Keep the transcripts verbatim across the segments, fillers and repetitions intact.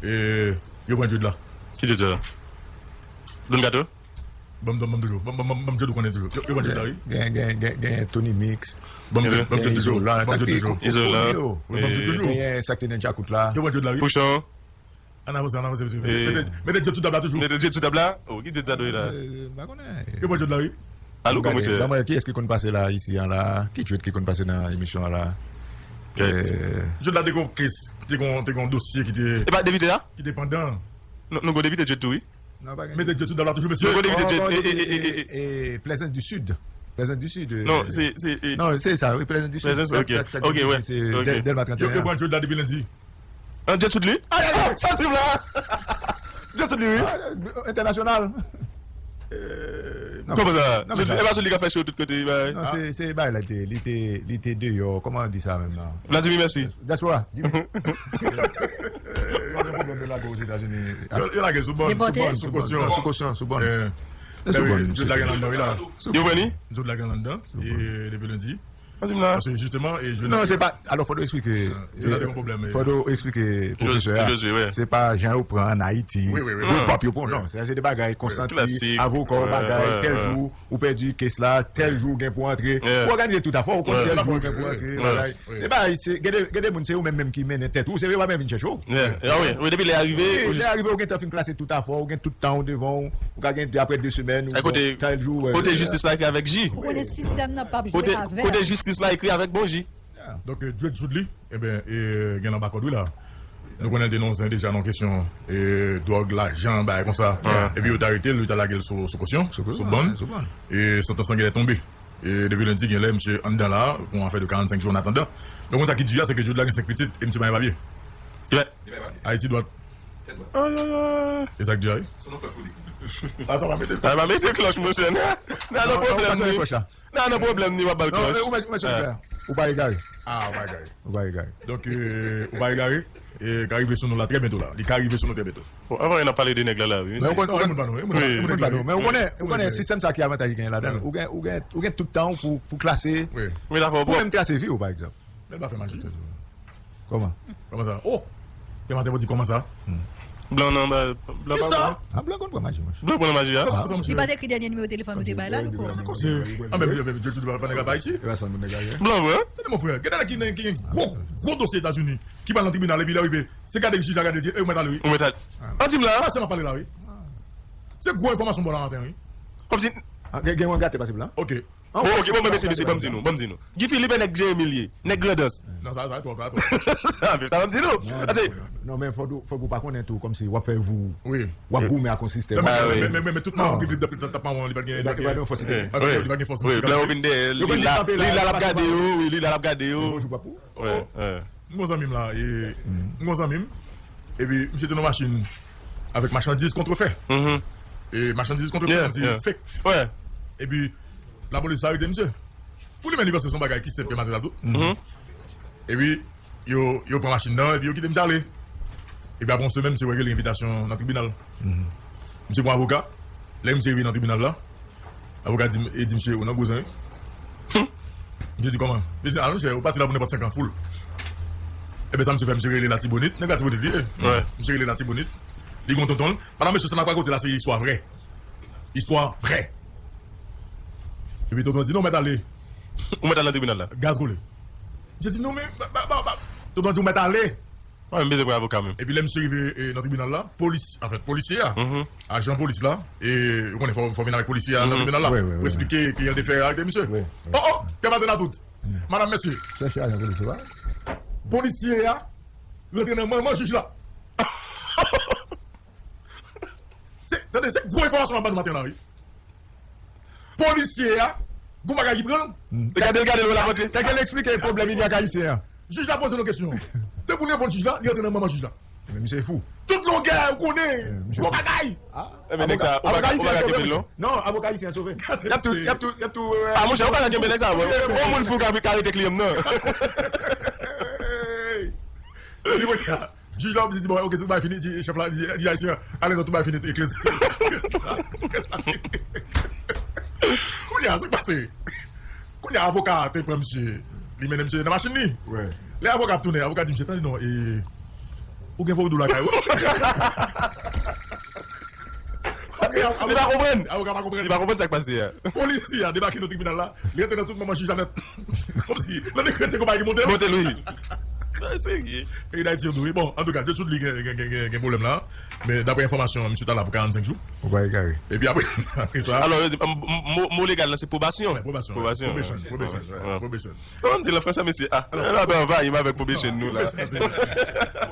E, yo pran Jude la. Ki Jude sa? Don Kato? Ban m, ban m, ban m toujou. Ban m, ban m, ban m, ban m Jude ou konnen toujou. Yo, yo pran Jude la, wi. Gen, gen, gen, gen Tony Mix. Ban m Jude, ban m Jude toujou. Izolan, ban m Jude toujou. Izolan. Wi, ban m Jude toujou. Gen sa k te nan Djakout la. Yo pran Jude la, wi. Pouchon. Ann avanse, ann avanse, mesye. Mete, mete Jude sou tab la toujou. Mete Jude sou tab la? Oh, ki Jude sa dwe la? M pa konnen. Yo pran Jude la, wi. Alo, kòman se? Ban mwen, kiyès ki konn pase la, isi an la? Ki Jude ki konn pase nan emisyon an la? Kèt. Jude la te gon kes, te gon, te gon dosye ki te. E pa depite a? Ki te pandan. Nou, nou gon depite Jude tou, wi. Non, pa gen. Mete Jude sou tab la toujou, mesye. Nou gon depite Jude. E, e, e, e, e, e. Plaisance du Sud. Plaisance du Sud. Non, se, se, e. Non, se sa, wi, Plaisance du Sud. Plaisance, ok. Ok, wè. Se Dèlma trant e en. Yo, yo pran Jude la depi lendi. An Jude sou li? Ay, ay, ay, sansib la! Jude sou li, wi. Entènasyonal. Kòman sa? Non, e pa sou li k ap fè show tout kote, bay. Non, se, se bay la, li te, li te, li te deyò. Kòman yo di sa menm nan? Vladimir, mèsi. Diaspora. Jimmy. Yo gen pwoblèm de lage Ozetazini. Yo, yo lage sou bòn, sou bòn, sou kosyon. Sou kosyon, sou bòn. Se sou bòn, Jude la gen anndan, wi, la. Yo pran li? Jude la gen anndan. E depi lendi. Ann di m la. Paske jisteman, e, Jude. Non, se pa, alò, fò w eksplike, fò w eksplike pwofesè a. Se pa jan yo pran ann Ayiti, yo pap yo pran, non, se, se de bagay konsanti, avoka, bagay, tèl jou ou pèdi kes la, tèl jou gen pou antre. Ou òganize tout afè, ou konn tèl jou gen pou antre, bagay. E bagay, se, gen de, gen de moun, se ou menm menm ki mennen tèt ou, se yo pa menm vin chèche w. Yeah, ah wi, wi, depi lè a rive, wi, lè a rive, ou gentan fin klase tout afè, ou gen tout tan ou devan w, ou ka gen, apre de semèn, ou bon, tèl jou, kote jistis la ekri avèk ji. Ou konnen sistèm nan p ap jwe avè. Kote jistis la ekri avèk bon ji. Donk, e, Jude Jude li, enben, e, gen nan bakòd, wi, la. Nou konnen l te nan zen deja nan kesyon, e, dwòg, lajan, bagay konsa. Epi yo te arete l, yo te lage l sou, sou kosyon, sou bòn. E santans lan genlè tonbe. E depi lendi, genlè, misye anndan la, pou yon afè de karannsenk jou an atandan. Men konn sa ki di a, se ke Jude la gen senk pitit e misye pa gen papye. Li pa. Ayiti dwat. Ay, ay, ay. E sa k di a, wi. Sa pa mete klòch, monchè. Nan, nan pwoblèm ni. Nan, nan pwoblèm ni, w ap ba l klòch. Ou mèt, ou mèt sou klè. Ou pa egare. Ah, ou pa egare. Ou pa egare. Donk, e, ou pa egare. E ka rive sou nou la trè byento la. Li ka rive sou nou trè byento. Bon, avan, n ap pale de nèg la, la, wi. Men ou konn, non, ou konn, e moun pa nou, e moun pa nou. Men ou konnen, ou konnen sistèm sa ki avantaj li genyen ladan l. Ou gen, ou gen, ou gen tout tan w pou, pou klase, pou menm trase vi w, pa egzanp. Men l pa fè maji. Kòman? Kòman sa? Oh! Dematen pou di kòman sa? Blan nan, blan pa pran. Ah, blan konn pran maji, monchè. Blan pran nan maji a? Li pa t ekri dènye nimewo telefòn ou te bay la, nou ko. Anben, Jude Jude pa nèg la pa Ayiti. Blan pran. Tande, mon frè, gen nèg ki gen, ki gen gwo, gwo dosye Etazini, ki pral nan tribinal, epi lè rive, se gade jij la, gade, di, e, ou mèt ale, wi. Ou mèt ale. An di m la. Sa se m ap pale la, wi. Se gwo enfòmasyon bò la maten, wi. Kòmsi. Ah, gen, gen yon gate pase blan. Ok. Bon, ok, bon, men mesye, mesye, ban m di nou, ban m di nou. Guy Philippe, nèg Jeremi l ye, nèg Grandans. Non, sa, sa twòp, sa twòp. Sa, sa ban m di nou. Pase. Non, men fòk ou, fòk ou pa konnen tou, kòmsi w ap fè vou. Wi. W ap goumen ak yon sistèm. Men, men, men, men tout mawon Guy Philippe, t ap mawon, li pa t gen, li pa t gen fòs. Li pa t gen fòs. Wi, blan yo vin dèyè l, li la, li la, l ap gade yo, wi, li la, l ap gade yo. Bonjou, papou. Wi, wi. M gon zanmi m la, e, m gon zanmi m, epi misye te nan machin avèk machandiz kontrefè. E machandiz kontrefè, machandiz fake. Epi lapolis arete misye. Pou li menm, li panse se yon bagay ki senp ke maten sa tou. Epi yo, yo pran machin nan, epi yo kite misye ale. Epi apre yon semèn, misye wè ke li gen envitasyon nan tribinal. Misye pran avoka. Lè misye rive nan tribinal la, avoka di, e di misye, ou nan gwo zen, wi. Misye di, kòman? Misye di, a, misye, ou pati la pou nenpòt senk an, full. Enben, sa misye fè, misye rele Latibonit. Nèg Latibonit li ye. Misye rele Latibonit. Li gon tonton l. Madanm, mesye, sa n ap rakonte la, se istwa vrè. Istwa vrè. Epi tonton di, non, ou mèt ale. Ou mèt al nan tribinal la. Gaz kole. Misye di, non, men, ba, ba, ba, ba. Tonton di, ou mèt ale. Mwen menm bezwen pran avoka menm. Epi lè misye rive, e, nan tribinal la, polis, anfèt, polisye a, ajan polis la, e, ou konnen fò, fò vin avèk polisye a nan tribinal la, pou eksplike ki l te fè arete misye. Oh, oh, kè maten a tout. Madanm, mesye. Chèche ajan polis la. Polisye a rantre nan manman jij la. Se, tande, se gwo enfòmasyon m ap ba nou maten la, wi. Polisye a, gon bagay ki pran l. Gade l, gade l, wè l ap antre. Tande l eksplike pwoblèm li gen ak ayisyen an. Jij la poze l yon kesyon. Se pou l reponn jij la, li antre nan manman jij la. Men misye fou. Tout longè, ou konnen, gwo bagay. Enben, nèg sa, ou pa ka kenbe l, non? Non, avoka ayisyen an sove. Y ap tou, y ap tou, y ap tou. Ah, monchè, ou pa ka kenbe nèg sa, bon. Yon moun fou ka, ka rete kliyan m nan. Li mwen ka. Jij la di, bon, ok, tout bagay fini, di chèf la, di, di ayisyen an, ale non, tout bagay fini, e, kes, kes la, kes la fini. Kounye a, sa k pase? Kounye a, avoka a te pran misye, li mennen misye nan machin li. Lè avoka ap tounen, avoka di misye, tande non, e, Ou gen vodou lakay ou. Li pa konprann. Avoka pa konprann. Li pa konprann sa k pase a. Polisye a debake nan tribinal la. Li antre nan tout manman jij la nèt. Kòmsi nan dekrete konpayi ki monte. Monte, wi. Serye. Peyi Dayiti an dou wi. Bon, antouka, Djodjou li gen, gen, gen, gen, gen pwoblèm la. Men daprè enfòmasyon, misye t al la pou karannsenk jou. Ou pa egare. Epi apre, apre sa. Alò, yo di, m- m- mo, mo legal la, se pwobasyon. Pwobasyon. Pwobasyon, probation, probation, probation. Kòman m di l an fransè, mesye? Ah, nou ap anvayi m avèk probation nou la.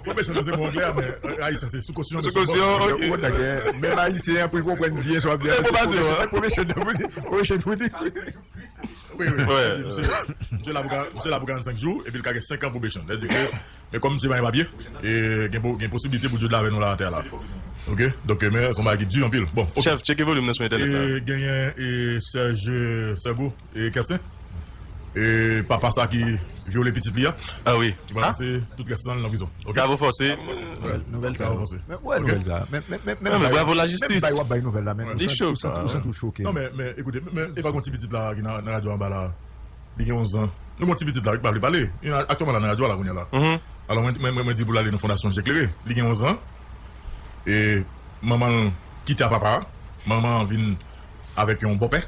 Probation se mo anglè, men ayisyen se sou kosyon. Sou kosyon, ok. Ou konn gen menm ayisyen an pou l konprann byen sa w ap di a. Probation, probation pou di. Wi, wi. Misye, misye la pou ka- misye la pou karannsenk jou, epi l ka gen senk an probation. Sètadi ke, men kòm misye pa gen papye, e gen po- gen posibilite pou Djodjou lave nou la atè la. Ok? Donk, men se yon bagay ki di anpil. Bon, ok. Chèf, tcheke volim nan sou entènèt la. E genyen e Serge Sergo e Kersen. E papa sa ki vyole pitit li a. Ah wi. Ki pral pase tout rès tan nan prizon. Ok? Travaux forcés. Nouvèl sa. Travaux forcés. Men wè nouvèl sa. Men men men men bravo lajistis. Menm bay w ap bay nouvèl la men ou santi ou santi ou choke. Non men men ekoute, men e pa gon ti pitit la ki nan nan radyo anba la. Li gen onz an. Nou gon ti pitit la wi ki pa vle pale. Li nan- aktyèlman la nan radyo a la kounye a la. Alò mwen mwen mwen mwen di pou l ale nan fondasyon Je Klere. Li gen onz an. E manman l kite a papa a. Manman an vin avèk yon bòpè.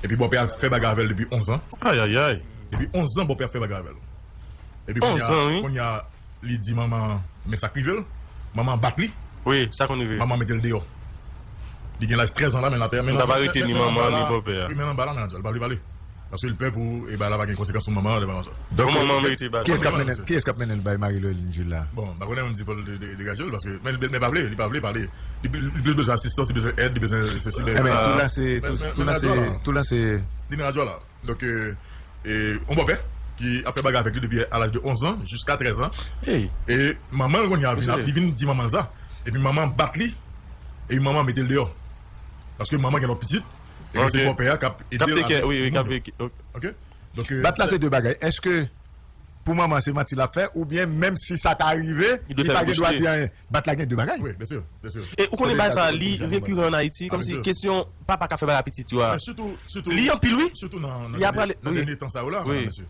Epi bòpè a fè bagay avè l depi onz an. Ayayay. Depi onz an bòpè a fè bagay avè l. Epi kounye a kounye a li di manman an men sa k rive l. Manman an bat li. Wi, sa konn rive. Manman an mete l deyò. Li gen laj trèz an la men l atè. Men l pa rete ni manman an ni bòpè a. Wi, men l anba la nan radyo a, li pa vle pale. Paske li pè pou e bagay la pa gen konsekans sou manman an, de bagay konsa. Donk manman an merite bat. Kiyès k ap mennen kiyès k ap mennen l bay Marie Loeline Jules la? Bon, m pa konnen, m di fò l de- de- degaje l paske men li men pa vle, li pa vle pale. Li pli- li plis bezwen asistans, li bezwen èd, li bezwen sesi. Ebyen tou la se tou tou la se tou la se. Li nan radyo a la. Donk e e yon bòpè ki ap fè bagay avèk li depi a laj de onz an jiska trèz an. E manman l kounye a vin ap- li vin di manman l sa. Epi manman an bat li. Epi manman an mete l deyò. Paske manman gen lòt pitit. Epi se bòpè a k ap ede l avèk timoun yo. Ok? Donk e bat la se de bagay. Èske pou manman se manti l ap fè oubyen menm si sa ta rive li pa gen dwa di anyen? Bat la gen de bagay. Wi, byen si, byen si. E ou konnen bagay sa li rekiran an Ayiti kòmsi kesyon papa k ap fè bagay a pitit yo a. Li anpil wi. Sitou nan nan dènye tan sa yo la, madam mesye.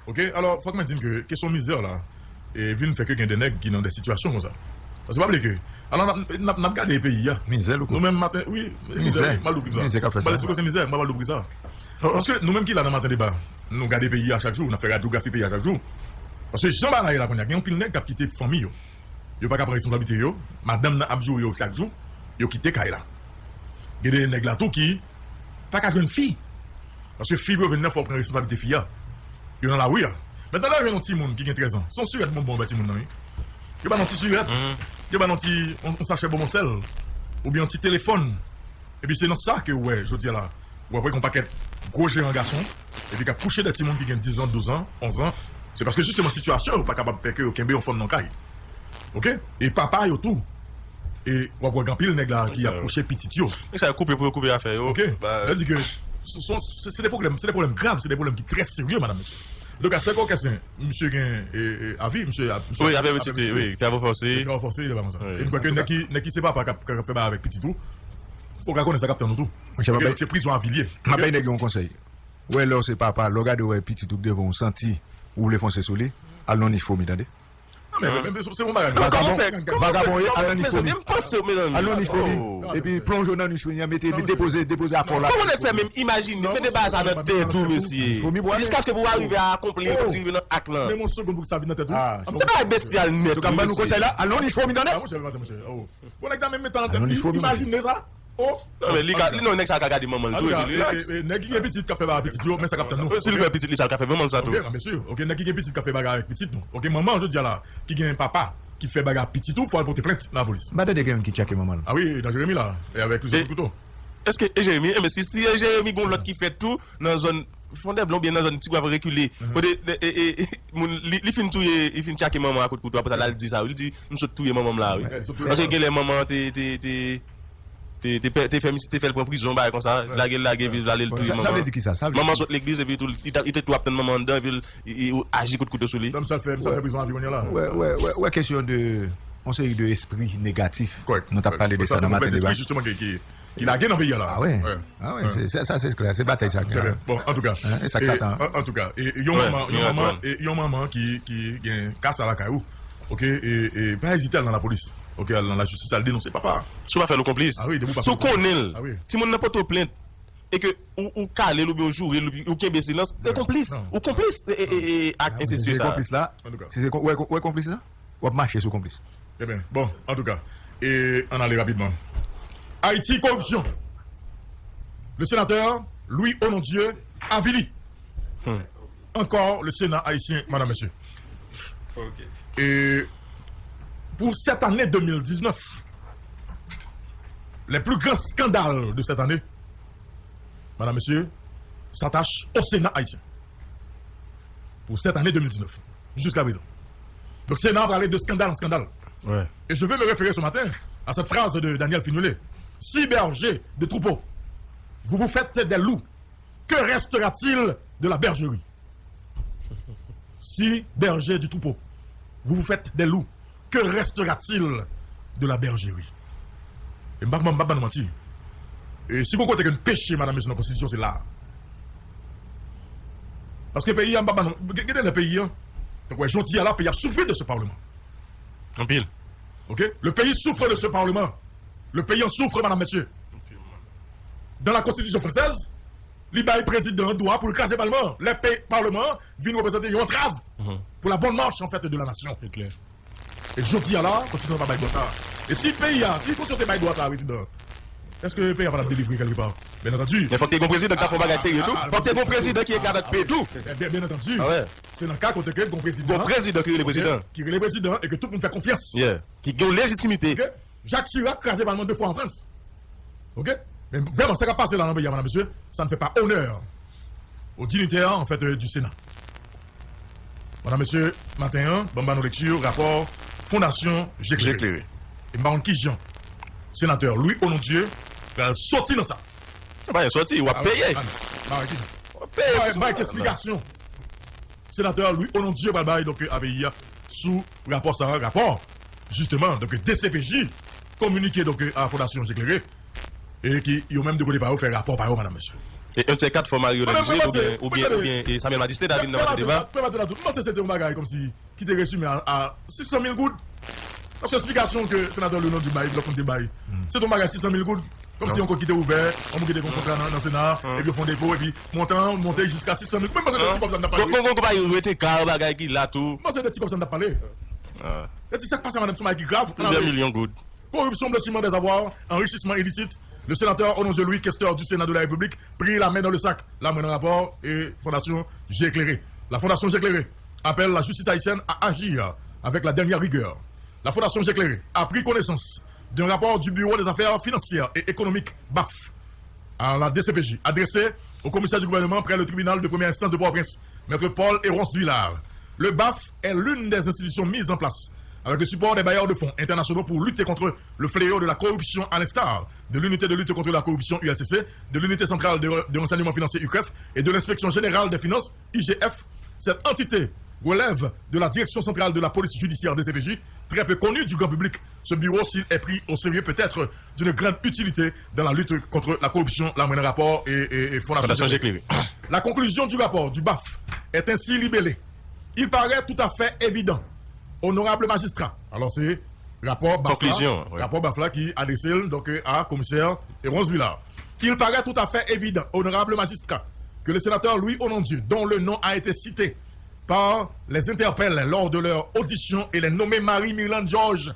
Ok, alò fòk mwen di n ke kesyon mizè la e vin fè ke gen de nèg ki nan de sitiyasyon konsa. Paske pa bliye ke alò n ap n ap n ap gade peyi a. Mizè louko. Nou menm maten wi. Mizè wi. M al louvri sa. Mizè k ap fè sa. M al esplike w se mizè, m pa pral louvri sa. Paske nou menm ki la nan maten deba nou gade peyi a chak jou, n ap fè radyografi peyi a chak jou. Paske jan bagay la ye la kounye a gen anpil nèg k ap kite fanmi yo. Yo pa ka pran responsablite yo. Madanm nan ap joure yo chak jou. Yo kite kay la. Gen de nèg la tou ki pa ka jwenn fi. Paske fi pou yo jwenn nan fò w pran responsablite fi a. Yo nan lari a. Mentnan lè yo jwenn yon timoun ki gen trèz an se yon sirèt bonbon yo bay timoun nan wi. Yo ba l yon ti sirèt. Yo ba l yon ti yon sachè bonbon sèl. Oubyen yon ti telefòn. Epi se nan sa ke ou wè jodi a la ou ap wè gen yon pakèt gwo jeran gason epi k ap kouche de timoun ki gen diz an, douz an, onz an. Se paske jisteman sitiyasyon yo pa kapab fè ke yo kenbe yon fanm nan kay. Ok? E papa yo tou. E w ap wè gen anpil nèg la ki ap kouche pitit yo. Nèg sa yo koupe pou yo koupe afè yo. Ok? Sa vle di ke se se- se de pwoblèm, se de pwoblèm grav, se de pwoblèm ki trè serye, madam, mesye. Antouka, sè Kòkèsen, misye gen e, e, avi, misye ap- Wi, afè pitit, wi, travaux forcés. Travaux forcés, de bagay konsa. E m kwè ke nèg ki nèg ki se papa k ap k ap fè bagay avèk pitit ou, fò w ka konnen sa k ap tann ou tou. Monchè, m ap bay- se prizon avilye. M ap bay nèg yo yon konsèy. Wè lè w se papa, lè w gade w wè pitit ou k devan w santi ou vle fonse sou li, al nan nich fomi, tande. Non men men se yon bagay. Vagabon, vagabon ye, al nan nich fomi. Al nan nich fomi. Epi plonje w nan nich fomi an, mete depoze depoze afè w la. Kòman nèg fè menm imajine mete bagay sa nan tèt ou mesye? Jiskaske pou w arive a akonpli l kòmsi rive nan ak lan. Menm yon segonn pou sa vin nan tèt ou. Se bagay bestyal nèt wi mesye. M ban nou konsèy la, al nan nich fomi, tande. Bon nèg la menm met sa nan tèt li, imajine sa. Oh. Non men li ka li non nèg sa ka gade manman l tou epi li. Nèg ki gen pitit k ap fè bagay pitit yo men sa k ap tann nou. Si li fè pitit li sa l ka fè manman l sa tou. Ok, byen si. Ok, nèg ki gen pitit k ap fè bagay avèk pitit nou. Ok, manman jodi a la ki gen papa ki fè bagay ak pitit ou fò al pote plent nan lapolis. M pa tande gen youn ki tchake manman l. Ah wi, nan Jeremi la e avèk plizyè kout kouto. Èske e Jeremi? Enben si si e Jeremi gon lòt ki fèt tou nan zòn Fondèblan oubyen nan zòn Ti Gwav rekile kote e e e moun li li fin touye li fin tchake manman a kout kouto apre sa l al di sa wi li di m sot touye manman m la wi. Paske genlè manman an te te te te te fè te fè misye te fè l pran prizon bagay konsa lage l lage epi l ale l touye manman an. Manman an sot legliz epi tou li te tou ap tann manman an anndan epi l aji kout kouto sou li. Donk sa l fè sa l fè prizon a vi kounye a la. Wè wè wè wè kesyon de yon seri de espri negatif nou t ap pale de sa nan maten deba. Ki lage nan peyi a la. Ah wi. Ah wi, se sa se klè, se batay sa gen la. Bon, antouka. E sa k Satan. Antouka, yon manman yon manman e yon manman ki ki gen ka sa lakay ou. Ok, e, e pa ezite al nan lapolis. Ok, al nan lajistis, al denonse papa. Si w pa fè l, ou konplis. Ah wi, depi w pa fè l, ou konplis. Si w konnen l, ah wi, timoun nan pote w plent, e ke ou, ou kale l oubyen ou joure l, ou kenbe silans, se konplis. Ou konplis, e, e, e, e, ak ensesyè sa. Konplis la, si se kon-, ou wè, ou wè konplis la, w ap mache sou konplis. Ebyen, bon, antouka, e ann ale rapidman. Ayiti, koripsyon. Le sénateur Louis Onondieu avili. Hmm. Encore le Sénat haïtien, madame, monsieur. Et pour cette année deux mille dix-neuf, les plus grands scandales de cette année, madame, monsieur, s'attachent au Sénat haïtien. Pour cette année deux mille dix-neuf, jusqu'à présent. Donc, Sénat a parlé de scandale en scandale. Ouais. Et je veux me référer ce matin à cette phrase de Daniel Fignolet. Si berger de troupeau, vous vous faites des loups, que restera-t-il de la bergerie? Si berger du troupeau, vous vous faites des loups, que restera-t-il de la bergerie? E m pa, m pa, m pa ban nou manti. E si gon kote ke n peche, madame, mesye, nan konstitisyon, se la. Paske peyi a, m pa ban nou, gen, gen de lè peyi a, donk, wè, jodi a la, peyi a ap soufri de ce parlement. Anpil. Ok? Le pays souffre de ce parlement. Le pays en souffre, madame, mesye. Dans la constitution française, li bay prezidan an dwa pou l kraze palman an. Lè pe-, palman an vin reprezante yon antrav pou la bonne marche, en fait, de la nation. Se klè. E jodi a la, konstitisyon an pa bay dwa sa. E si peyi a, si konstitisyon te bay dwa sa a prezidan, èske peyi a pa t ap delivre kèlke pa? Byen antandi. Men fòk te gon prezidan ki ta fè yon bagay serye tou. Fòk te gon prezidan ki egal ak peyi tou. Byen, byen antandi. Ah ouais. Se nan ka kote ke gon prezidan. Gon prezidan ki rele prezidan. Ki rele prezidan e ke tout moun fè konfyans. Yeah. Ki gen lejitimite. Ok? Jacques Chirac kraze palman de fwa an Frans. Ok? Men vrèman, sa k ap pase la nan peyi a, madame, mesye, sa ne fait pas honneur aux dignitaires, en fait, euh, du Sénat. Madame, mesye, maten an, ban m ba nou lekti rapò Fondasyon Je Klere. Je Klere. E m pa konn kijan senatè Louis Onondieu pral soti nan sa. Sa pa gen soti, w ap peye. W ap peye. Bay, bay eksplikasyon. Senatè Louis Onondieu pral bay, donk, a peyi a sou rapò sa a, rapò, jisteman, donk, D C P J, kominike, donk, a Fondasyon Je Klere, e ki, yo menm de kote pa yo, fè rapò pa yo, madame, mesye. E un de ces quatre, fò Mario Lelizil, oubyen, oubyen, oubyen, e Samuel Magistrat ta vin nan maten deba. Pè Maten la tou, mwen panse se te yon bagay kòmsi ki te rezime a, a sis san mil goud. Paske eksplikasyon ke senatè Louis Onondieu bay, lòt moun te bay, se te yon bagay sis san mil goud. Kòmsi yon kont ki te ouvè, yon moun ki te gen kontra nan, nan Sena, epi yo fè yon depo, epi montan an monte jiska sis san mil. Mwen panse de ti kòb sa n ap pale. Gon, gon, gon konpayi rete ka, bagay ki la tou. Mwen panse de ti kòb sa n ap pale. E ti sa k pase a madanm Soumaya ki grav. Plizyè milyon goud. Corruption, blanchiment des avoirs, enrichissement illicite. Le sénateur Onondieu Louis, questeur du Sénat de la République, prit la main dans le sac. La, mwen nan rapò e Fondasyon Je Klere. La Fondation J'ai Éclairé appelle la justice haïtienne à agir avec la dernière rigueur. La Fondation J'ai Éclairé a pris connaissance d'un rapport du Bureau des affaires financières et économiques, baf, à la D C P J, adressé au commissaire du gouvernement près le tribunal de première instance de Port-au-Prince, Maître Paul Héronce Villard. Le baf est l'une des institutions mises en place avec le support des bailleurs de fonds internationaux pour lutter contre le fléau de la corruption, à l'instar de l'unité de lutte contre la corruption, U L C C, de l'unité centrale de, de renseignement financier, U C R E F, et de l'inspection générale des finances, I G F. Cette entité relève de la Direction centrale de la police judiciaire, D C P J, très peu connue du grand public. Ce bureau, s'il est pris au sérieux, peut être d'une grande utilité dans la lutte contre la corruption, la mwen nan rapò e, e, e Fondasyon Fondasyon Je Klere. Je Klere. La conclusion du rapport du baf est ainsi libellée. Il paraît tout à fait évident, honorable magistrat. Alò, se rapò baf la, konklisyon, wi, rapò baf la ki adrese l, donk, a komisè Héronce Villard. Il paraît tout à fait évident, honorable magistrat, que le sénateur Louis Onondieu, dont le nom a été cité par les interpellés lors de leur audition, et les nommés Marie Mirlande Georges.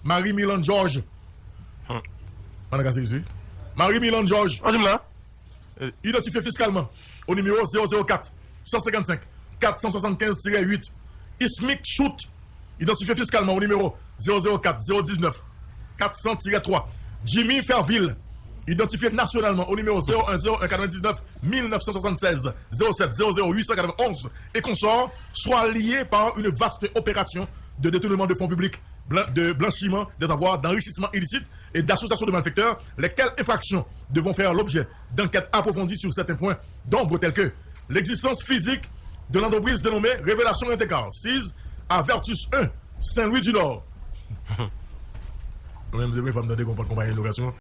Marie Mirlande Georges. Hmm. Ann gade isi. Marie Mirlande Georges. An di m la. Identifié fiscalement au numéro zéro zéro quatre, cent cinquante-cinq, quatre cent soixante-quinze tiret huit. Ismic Choute, identifié fiscalement au numéro zéro zéro quatre, zéro dix-neuf, quatre cents tiret trois. Jimmy Ferville, identifié nationalement au numéro zéro un zéro un quatre-vingt-dix-neuf mille neuf cent soixante-seize zéro sept zéro zéro huit cent quatre-vingt-onze et consorts, soit liés par une vaste opération de détournement de fonds publics, blan-, de blanchiment des avoirs, d'enrichissement illicite et d'association de malfaiteurs, lesquelles infractions devront faire l'objet d'enquêtes approfondies sur certains points d'ombre tels que l'existence physique de l'entreprise dénommée Révélation Rent-A-Car, sise à Vertus un, Saint-Louis-du-Nord. Mwen menm, se premye fwa m tande konprann konpayi lokasyon.